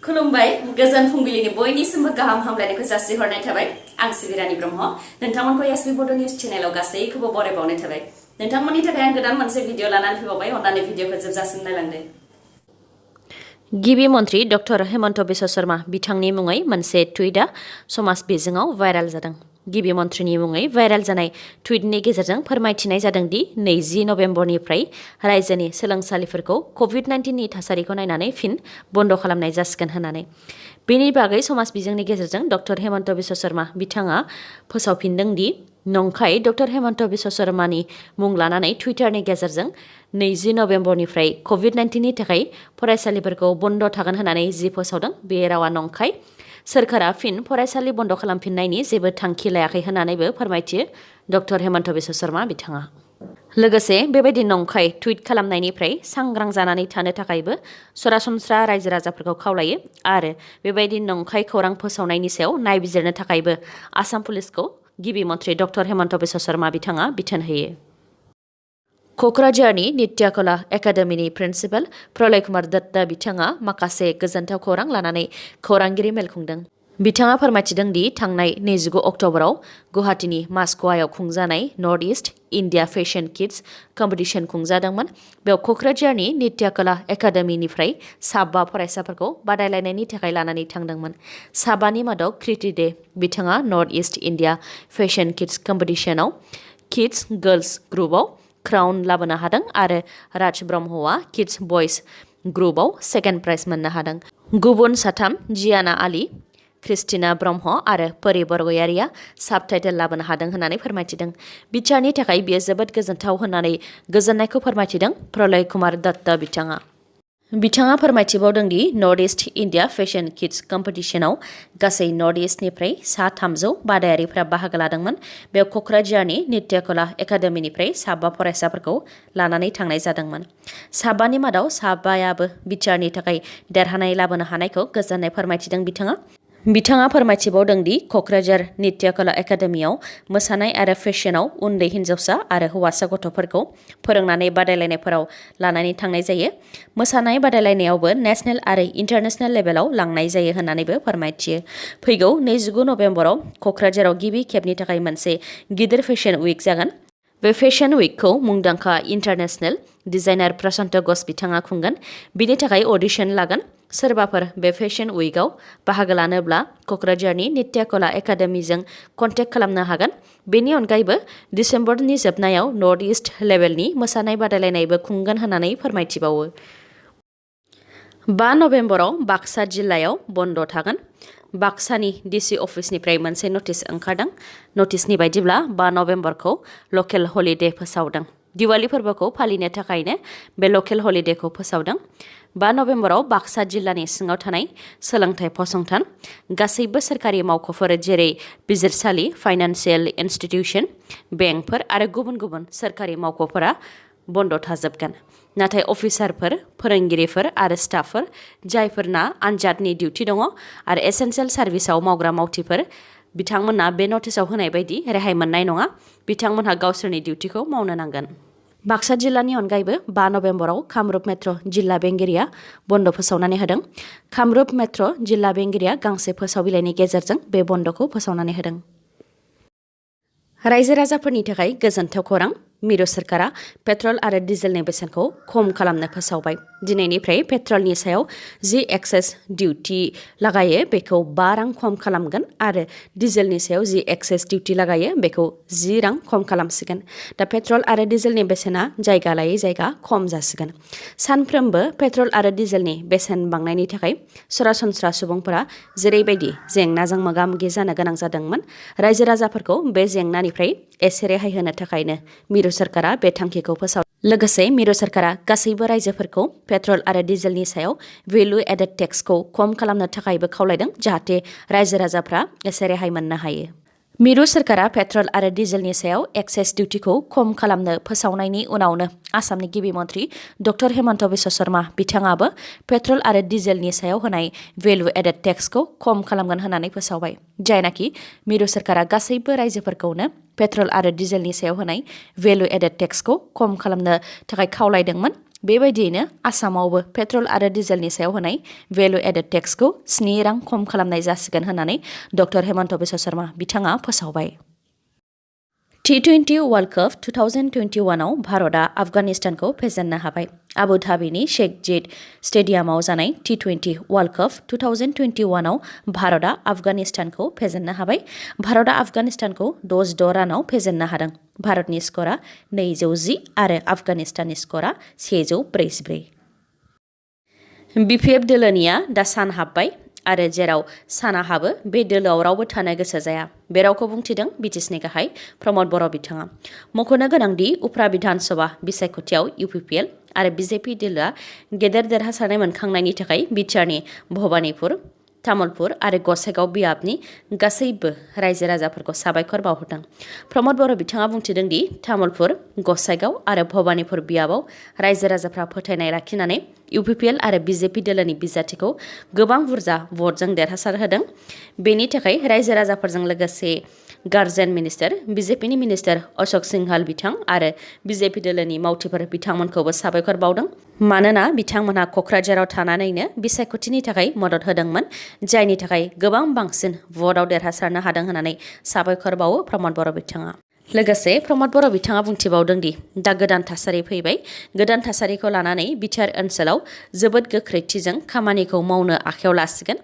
खुलुमबाय गोजोन फुंबिलिनि बयनिसिमबो गाहाम हामलायनायखौ जासिहरनाय थाबाय आं सिबिरानि ब्रह्म नोंथांमोनखौ एसबी बड' निउज चेनेलाव गासैखौबो बरायबावनाय थाबाय नोंथांमोननि थाखाय आं गोदान मोनसे भिडिअ लानानै फैबावबाय अन्नानै भिडिअखौ जोबजासिम नायलांदो गिबि मन्त्रि डक्टर हेमन्त बिश्व शर्मा बिथांनि मुङै मोनसे टुइटआ समाज बिजोङाव भाइरेल जादों गिबि मन्थ्रिनि मुङै भाइरेल जानाय टुइटनि गेजेरजों फोरमायथिनाय जादों दि 20 नभेम्बरनिफ्राय रायजोनि सोलोंसालिफोरखौ कभिड-19 नि थासारिखौ नायनानै फिन बन्द खालामनाय जासिगोन होननानै बेनि बागै समाज बिजोंनि गेजेरजों डक्टर हेमन्त बिश्व शर्मा बिथाङा फोसावफिनदों दि नंखाय डक्टर हेमन्त बिश्व शर्मानि मुं लानानै टुइटारनि गेजेरजों 20 नभेम्बरनिफ्राय कभिड-19 नि थाखाय फरायसालिफोरखौ बन्द थागोन होननानै जि फोसावदों बे रावा नंखाय सोरखारा फिन फरायसालि बन्द खालामफिननायनि जेबो थांखि लायाखै होननानैबो फोरमायथियो डक्टर हेमन्त बिश्व शर्मा बिथाङा लोगोसे बेबायदि नंखाय टुइट खालामनायनिफ्राय सांग्रां जानानै थानो थाखायबो सरासनस्रा रायजो राजाफोरखौ खावलायो आरो बेबायदि नंखाय खौरां फोसावनायनि सायाव नायबिजिरनो थाखायबो आसाम पुलिसखौ गिबि मन्थ्रि डक्टर हेमन्त बिश्व शर्मा बिथाङा बिथोन होयो क'क्राझारनि नित्य कला एकाडेमिनि प्रिन्सिपाल प्रलय कुमार दत्त बिथाङा माखासे गोजोनथाव खौरां लानानै खौरांगिरि मेल खुंदों बिथाङा फोरमायथिदों दि थांनाय 29 अक्ट'बराव गुवाहाटीनि मास्क'आव खुंजानाय north east India fashion kids competition खुंजादोंमोन बेयाव क'क्राझारनि नित्य कला एकाडेमिनिफ्राय 7 फरायसाफोरखौ बादायलायनायनि थाखाय लानानै थांदोंमोन 7नि मादाव कृति दे बिथाङा north east India fashion kids कम्पिटिशनाव किड्स गर्ल्स ग्रुपआव क्राउन लाबोनो हादों आरो राज ब्रह्मआ किड्स बयज ग्रुपआव सेकेन्ड प्राइज मोननो हादों गुबुन 3 जियाना आली क्रिस्टिना ब्रह्म आरो परि बरगयारिया साबटाइटेल लाबोनो हादों होननानै फोरमायथिदों बिचारनि थाखाय बियो जोबोद गोजोनथाव होननानै गोजोननायखौ फोरमायथिदों प्रलय कुमार दत्त बिथाङा फोरमायथिबावदों the north east India fashion kids कम्पिटिशनाव गासै नर्थ इस्टनिफ्राय 300 बादायारिफ्रा बाहागो लादोंमोन बेयाव क'क्राझारनि नित्य कला एकाडेमिनिफ्राय 7 फरायसाफोरखौ लानानै थांनाय जादोंमोन 7नि मादाव 7याबो बिचारनि थाखाय देरहानाय लाबोनो हानायखौ गोजोननाय फोरमायथिदों बिथाङा फोरमायथिबावदों दि क'क्राझार नित्य कला एकाडेमियाव मोसानाय आरो फेशनाव उन्दै हिन्जावसा आरो हौवासा गथ'फोरखौ फोरोंनानै बादायलायनायफोराव लानानै थांनाय जायो मोसानाय बादायलायनायावबो नेशनेल आरो इन्टारनेशनेल लेभेलाव लांनाय जायो होननानैबो फोरमायथियो फैगौ 29 नभेम्बराव क'क्राझाराव गिबि खेबनि थाखाय मोनसे गिदिर फेशन उइक जागोन बे फेशन उइकखौ मुंदांखा इन्टारनेशनेल डिजाइनार प्रशान्त घोष बिथाङा खुंगोन बिनि थाखाय अडिशन लागोन सोरबाफोर बे फेशन उइकआव बाहागो लानोब्ला क'क्राझारनि नित्य कला एकाडेमिजों कन्टेक्ट खालामनो हागोन बेनि अनगायैबो डिसेम्बरनि जोबनायाव नर्थ इस्ट लेभेलनि मोसानाय बादायलायनायबो खुंगोन होननानै फोरमायथिबावो 5 नभेम्बराव बाक्सा जिल्लायाव बन्द थागोन बाक्सानि डिसि अफिसनिफ्राय मोनसे नटिस ओंखारदों नटिसनि बायदिब्ला 5 नभेम्बरखौ लकेल हलिडे फोसावदों दिवाली फोरबोखौ फालिनो थाखायनो बे लकेल हलिडेखौ फोसावदों 5 नभेम्बराव बाक्सा जिल्लानि सिङाव थानाय सोलोंथाइ फसंथान गासैबो सोरखारि मावख'फोर जेरै बिजिरसालि फाइनान्सियेल इन्स्टिटिउसन बेंकफोर आरो गुबुन गुबुन सोरखारि मावख'फोरा बन्द थाजोबगोन नाथाय अफिसारफोर फोरोंगिरिफोर आरो स्टाफफोर जायफोरना आनजादनि डिउटि दङ आरो एसेन्सियेल सार्भिसाव मावग्रा मावथिफोर बिथांमोनहा बे नटिसआव होनाय बायदि रेहाय मोननाय नङा बिथांमोनहा गावसोरनि डिउटिखौ मावनो नांगोन बाक्सा जिल्लानि अनगायैबो 5 नभेम्बराव कामरुप मेट्र' जिल्ला बेंगिरिया बन्द फोसावनानै होदों कामरुप मेट्र' जिल्ला बेंगिरिया गांसे फोसावबिलाइनि गेजेरजों बे बन्दखौ फोसावनानै होदों रायजो राजाफोरनि थाखाय गोजोनथाव खौरां मिरु सोरखारा पेट्रल आरो डिजेलनि बेसेनखौ खम खालामनो फोसावबाय दिनैनिफ्राय पेट्रलनि सायाव जि एक्सेस डिउटि लागायो बेखौ 5 रां खम खालामगोन आरो डिजेलनि सायाव जि एक्सेस डिउटि लागायो बेखौ 10 रां खम खालामसिगोन दा पेट्रल आरो डिजेलनि बेसेना जायगा लायै जायगा खम जासिगोन सानफ्रोमबो पेट्रल आरो डिजेलनि बेसेन बांनायनि थाखाय सरासनस्रा सुबुंफोरा जेरैबायदि जेंनाजों मोगा-मोगि जानो गोनां जादोंमोन रायजो राजाफोरखौ बे जेंनानिफ्राय एसे रेहाय होनो थाखायनो मिरु सोरखारा बे थांखिखौ फोसाव लोगोसे मिरु सोरखारा गासैबो रायजोफोरखौ पेट्रल आरो डिजेलनि सायाव भेलु एडेड टेक्सखौ खम खालामनो थाखायबो खावलायदों जाहाथे रायजो राजाफ्रा एसे रेहाय मोननो हायो मिरु सोरखारा पेट्रल आरो डिजेलनि सायाव एक्सेस डिउटिखौ खम खालामनो फोसावनायनि उनावनो आसामनि गिबि मन्थ्रि डक्टर हेमन्त बिश्व शर्मा बिथाङाबो पेट्रल आरो डिजेलनि सायाव होनाय भेलु एडेड टेक्सखौ खम खालामगोन होननानै फोसावबाय जायनाखि मिरु सोरखारा गासैबो रायजोफोरखौनो पेट्रल आरो डिजेलनि सायाव होनाय भेलु एडेड टेक्सखौ खम खालामनो थाखाय खावलायदोंमोन बेबायदियैनो आसामावबो पेट्रल आरो डिजेलनि सायाव होनाय भेलु एडेड टेक्सखौ 7 रां खम खालामनाय जासिगोन होननानै डक्टर हेमन्त बिश्व शर्मा बिथाङा फोसावबाय। T20 वर्ल्ड कप 2021 आव भारतआ आफगानिस्तानखौ फेजेननो हाबाय। आबु धाबिनि शेख जायेद स्टेडियामाव जानाय T20 वर्ल्ड कप 2021 आव भारतआ आफगानिस्तानखौ फेजेननो हाबाय। भारतआ आफगानिस्तानखौ 6-6 रानाव फेजेननो हादों। भारतनि स्करा 210 आरो आफगानिस्ताननि स्करा 144। BPF दोलोनिया दा सान हाबबाय आरो जेराव साना हाबो बे दोलोआव रावबो थानो गोसो जाया। बे रावखौ बुंथिदों बिटिसिनि गाहाय प्रमद बर' बिथाङा। मख'नो गोनांदि उफ्रा बिधान सभा बिसायख'थियाव UPPL आरो BJP दोलोआ गेदेर देरहासारनाय मोनखांनायनि थाखाय बिटिआरनि भबानिपुर, तामुलपुर आरो गसाइगाव बियाबनि गासैबो रायजो राजाफोरखौ साबायखर बावहरदों। प्रमद बर' बिथाङा बुंथिदों दि तामुलपुर, गसाइगाव आरो भबानिपुर बियाबाव रायजो राजाफ्रा फोथायनाय लाखिनानै UPPL आरो BJP दोलोनि बिजाथिखौ गोबां बुरजा भटजों देरहासार होदों। बेनि थाखाय रायजो राजाफोरजों लोगोसे guardian minister, BJPनि minister Ashok Sinhal बिथां आरो BJP दोलोनि मावथिफोर बिथांमोनखौबो साबायखर बावदों। मानोना बिथांमोनहा क'क्राझाराव थानानैनो बिसायख'थिनि थाखाय मदद होदोंमोन, जायनि थाखाय गोबां बांसिन भटआव देरहासारनो हादों होननानै साबायखर बावो प्रमद बर' बिथाङा। लोगोसे प्रमद बर' बिथाङा बुंथिबावदों दि दा गोदान थासारि फैबाय। गोदान थासारिखौ लानानै बिटिआर ओनसोलाव जोबोद गोख्रैथिजों खामानिखौ मावनो आखायाव लासिगोन।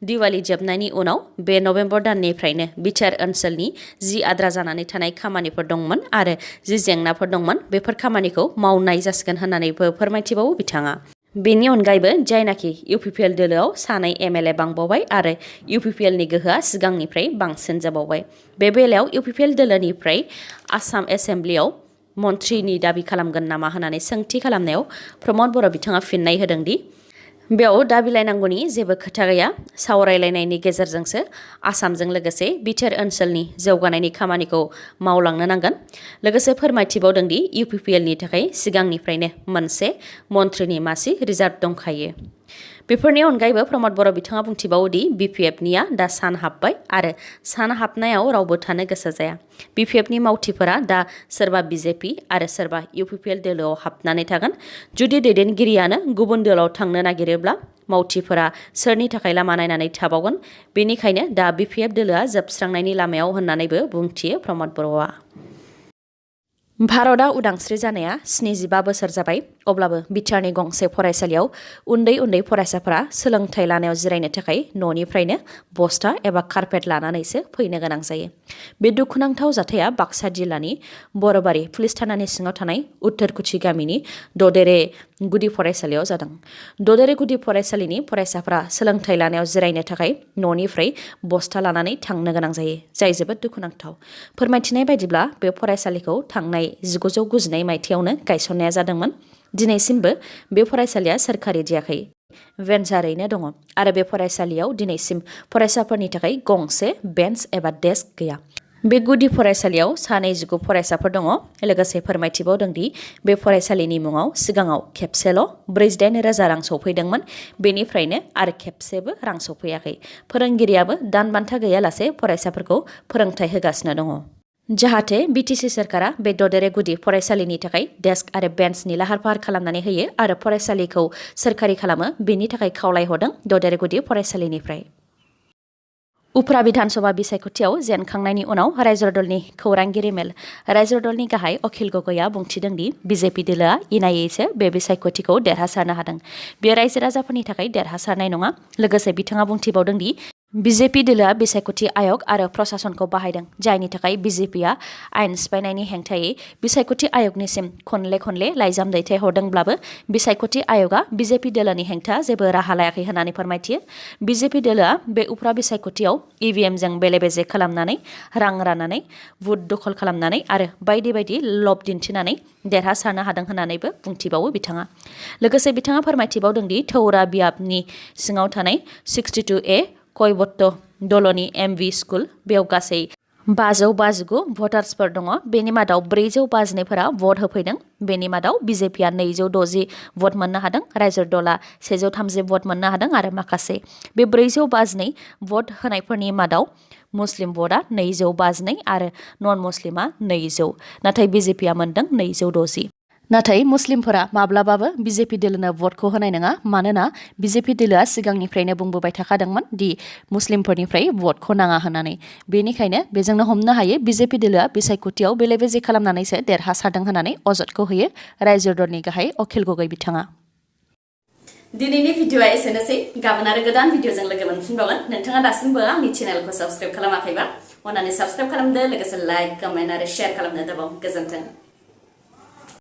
दिवाली जोबनायनि उनाव बे नबेम्बर दाननिफ्रायनो बिटिआर ओनसोलनि जि आद्रा जानानै थानाय खामानिफोर दंमोन आरो जि जेंनाफोर दंमोन बेफोर खामानिखौ मावनाय जासिगोन होननानैबो फोरमायथिबावो बिथाङा। बेनि अनगायैबो जायनाखि UPPL दोलोआव 2 MLA बांबावबाय आरो UPPLनि गोहोआ सिगांनिफ्राय बांसिन जाबावबाय। बे बेलायाव UPPL दोलोनिफ्राय आसाम एसेम्ब्लियाव मन्थ्रिनि दाबि खालामगोन नामा होननानै सोंथि खालामनायाव प्रमद बर' बिथाङा फिननाय होदों दि बेयाव दाबिलायनांगौनि जेबो खोथा गैया। सावरायलायनायनि गेजेरजोंसो आसामजों लोगोसे बिटिआर ओनसोलनि जौगानायनि खामानिखौ मावलांनो नांगोन। लोगोसे फोरमायथिबावदों दि UPPLनि थाखाय सिगांनिफ्रायनो मोनसे मन्थ्रिनि मासि रिजार्भ दंखायो। बेफोरनि अनगायैबो प्रमद बर' बिथाङा बुंथिबावो दि BPFनिया दा सान हाबबाय आरो सान हाबनायाव रावबो थानो गोसो जाया। BPFनि मावथिफोरा दा सोरबा BJP आरो सोरबा UPPL दोलोआव हाबनानै थागोन। जुदि दैदेनगिरियानो गुबुन दोलोआव थांनो नागिरोब्ला मावथिफोरा सोरनि थाखाय लामा नायनानै थाबावगोन। बेनिखायनो दा BPF दोलोआ जोबस्रांनायनि लामायाव होननानैबो बुंथियो प्रमद बर'आ। भारतआ उदांस्रि जानाया 75 बोसोर जाबाय। अब्लाबो बिटिआरनि गंसे फरायसालियाव उन्दै उन्दै फरायसाफोरा सोलोंथाइ लानायाव जिरायनो थाखाय न'निफ्रायनो बस्ता एबा कारपेट लानानैसो फैनो गोनां जायो। बे दुखुनांथाव जाथाया बाक्सा जिल्लानि बरबारि पुलिस थानानि सिङाव थानाय उत्तरकुची गामिनि ददेरे गुदि फरायसालियाव जादों। ददेरे गुदि फरायसालिनि फरायसाफोरा सोलोंथाइ लानायाव जिरायनो थाखाय न'निफ्राय बस्ता लानानै थांनो गोनां जायो, जाय जोबोद दुखुनांथाव। फोरमायथिनाय बायदिब्ला बे फरायसालिखौ थांनाय 1992 मायथाइयावनो गायसननाया जादोंमोन। दिनैसिमबो बे फरायसालिया सोरखारि जायाखै, भेन्सारैनो दङ आरो बे फरायसालियाव दिनैसिम फरायसाफोरनि थाखाय गंसे बेन्च एबा डेस्क गैया। बे गुदि फरायसालियाव 2 फरायसाफोर दङ। लोगोसे फोरमायथिबावदों दि बे फरायसालिनि मुङाव सिगाङाव खेबसेल' 48,000 रां सौफैदोंमोन, बेनिफ्रायनो आरो खेबसेबो रां सौफैयाखै। फोरोंगिरियाबो दान बान्था गैयालासे फरायसाफोरखौ फोरोंथाइ होगासिनो दङ। जाहाथे बिटिसि सोरखारा बे ददेरे गुदि फरायसालिनि थाखाय डेस्क आरो बेन्चनि लाहार फाहार खालामनानै होयो आरो फरायसालिखौ सोरखारि खालामो, बेनि थाखाय खावलायहरदों ददेरे गुदि फरायसालिनिफ्राय। उफ्रा बिधान सभा बिसायख'थियाव जेनखांनायनि उनाव रायजो दलनि खौरांगिरि मेल रायजो दलनि गाहाय अखिल गगैआ बुंथिदों दि BJP दोलोआ इनायैसो बे बिसायख'थिखौ देरहासारनो हादों। बेयो रायजो राजाफोरनि थाखाय देरहासारनाय नङा। लोगोसे बिथाङा बुंथिबावदों दि BJP दोलोआ बिसायख'थि आय'ग आरो प्रशासनखौ बाहायदों, जायनि थाखाय BJPआ आयेन सिफायनायनि हेंथायै बिसायख'थि आय'गनिसिम खनले लाइजाम दैथायहरदोंब्लाबो बिसायख'थि आय'गआ BJP दोलोनि हेंथा जेबो राहा लायाखै होननानै फोरमायथियो। BJP दोलोआ बे उफ्रा बिसायख'थियाव EVMजों बेले-बेजे खालामनानै, रां राननानै, भुट दखल खालामनानै आरो बायदि बायदि लब दिन्थिनानै देरहासारनो हादों होननानैबो बुंथिबावो बिथाङा। लोगोसे बिथाङा फोरमायथिबावदों दि थौरा बियाबनि सिङाव थानाय 62A कयबट्ट दलनि MV स्कुल, बेयाव गासै 559 भटार्सफोर दङ। बेनि मादाव 452फोरा भट होफैदों। बेनि मादाव BJPआ 260 भट मोननो हादों, रायजो दलआ 130 भट मोननो हादों आरो माखासे बे 452 भट होनायफोरनि मादाव मुस्लिम भटआ 252 आरो नन मुस्लिमा 200, नाथाय BJPआ मोनदों 260। नाथाय मुस्लिमफोरा माब्लाबाबो बिजेपि दोलोनो भटखौ होनाय नङा मानोना बिजेपि दोलोआ सिगांनिफ्रायनो बुंबोबाय थाखादोंमोन दि मुस्लिमफोरनिफ्राय भटखौ नाङा होननानै बेनिखायनो बेजोंनो हमनो हायो बिजेपि दोलोआ बिसायख'थियाव बेले बेजे खालामनानैसो देरहासारदों होननानै अजदखौ होयो रायजो दलनि गाहाय अखिल गगৈ बिथाङा। दिनैनि भिडिअआ एसेनोसै गाबोन आरो गोदान भिडिअजों लोगो मोनफिनबावगोन। नोंथाङा दासिमबो आंनि चेनेलखौ साबस्क्राइब खालामाखैबा अन्नानै साबस्क्राइब खालामदो लोगोसे लाइक कमेन्ट आरो शेयार खालामनो दाबाव। गोजोन्थों।